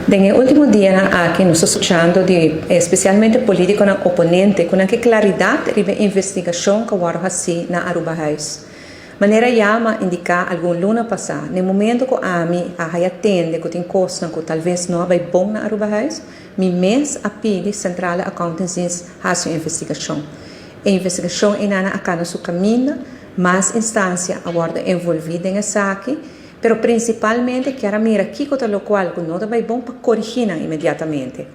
Den e último dianan aki nos ta skuchando di espesialmente polítikonan oponente ku nan ke klaridat riba e investigashon ku a wòrdu hasí na Arubahuis. Manera ya m'a indiká algun luna pasá, na e momento ku ami a haya tende ku tin kosnan ku talves no a bai bon na Arubahuis, mi mes a pidi Centrale Accountantsdienst hasi un investigashon. E investigashon einan a kana su kaminda, mas instansia a wòrdu envolví den esaki, Pero prinsipalmente kier a mira kiko ta lokual ku no ta bai bon pa korigí nan inmediatamente.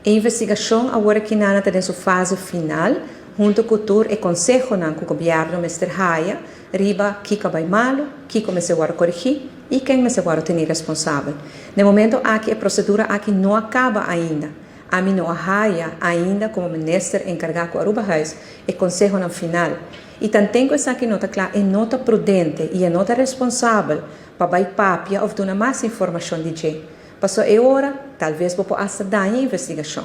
E investigashon awor aki nana ta den su fase final huntu ku tur e konsehonan ku gobièrnu mester haya riba kiko a bai malu, kiko mester wòrdu korigí i ken mester wòrdu tení responsabel. Na e momento aki e prosedura aki no a kaba ainda. Ami no a haya ainda komo minister enkargá ku Arubahuis e konsehonan final. I tanten ku esaki no ta kla e no ta prudente i e no ta responsabel pa bai papia òf duna mas informashon di dje. Pasobra e ora talves bo por asta daña e investigashon.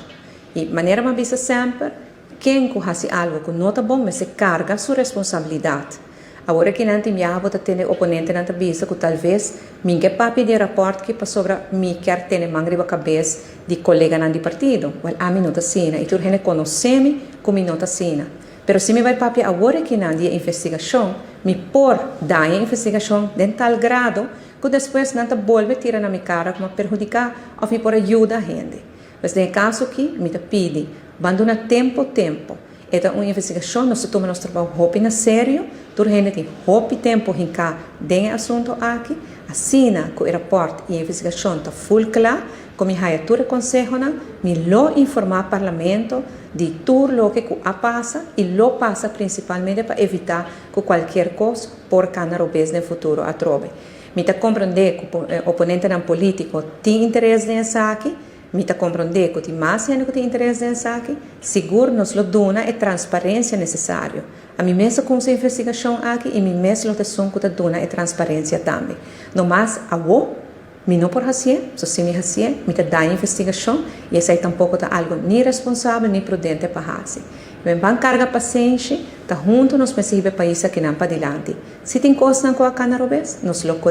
I manera mi a bisa semper, ken ku hasi algu ku no ta bon mester karga su responsabilidat. Awor aki nan tin biaha bo ta tende oponentenan ta bisa ku talves mi ke papia di e rapòrt ki pasobra mi kier tene man riba kabes di koleganan di partido. Wèl ami no ta asina i tur hende konosé mi ku mi no ta asina. Pero si mi bai papia awor akinan di e investigashon, mi por daña e investigashon den tal grado ku despues nan ta bolbe tira na mi kara ku mi a perhudiká òf mi por a yuda hende. Pues den e kaso aki mi ta pidi, ban duna tempo tempo. E ta un investigashon, nos ta tuma nos trabou hopi na serio, tur hende tin hopi tempo hinká den e asunto aki, asina ku e rapòrt i e investigashon ta ful kla, Ku mi haya tur e konsehonan, mi lo informá Parlamento di tur loke ku a pasa i lo pasa prinsipalmente pa evitá ku kualkier kos por kana robes den futuro atrobe. Mi ta komprondé ku oponentenan polítiko tin interes den esaki, mi ta komprondé ku tin mas hende ku tin interes den esaki, sigur nos lo duna e transparensia nesesario. Ami mes a kumsa e investigashon aki i mi mes lo ta esun ku ta duna e transparensia tambe. No mas awo. Mi no por hasié, so si mi hasié, mi ta daña investigashon i esei tampoko ta algu ni responsabel ni prudente pa hasi. Men ban karga pasenshi, ta huntu nos mester hiba e pais akinan padilanti. Si tin kosnan ku a kana robes, nos lo.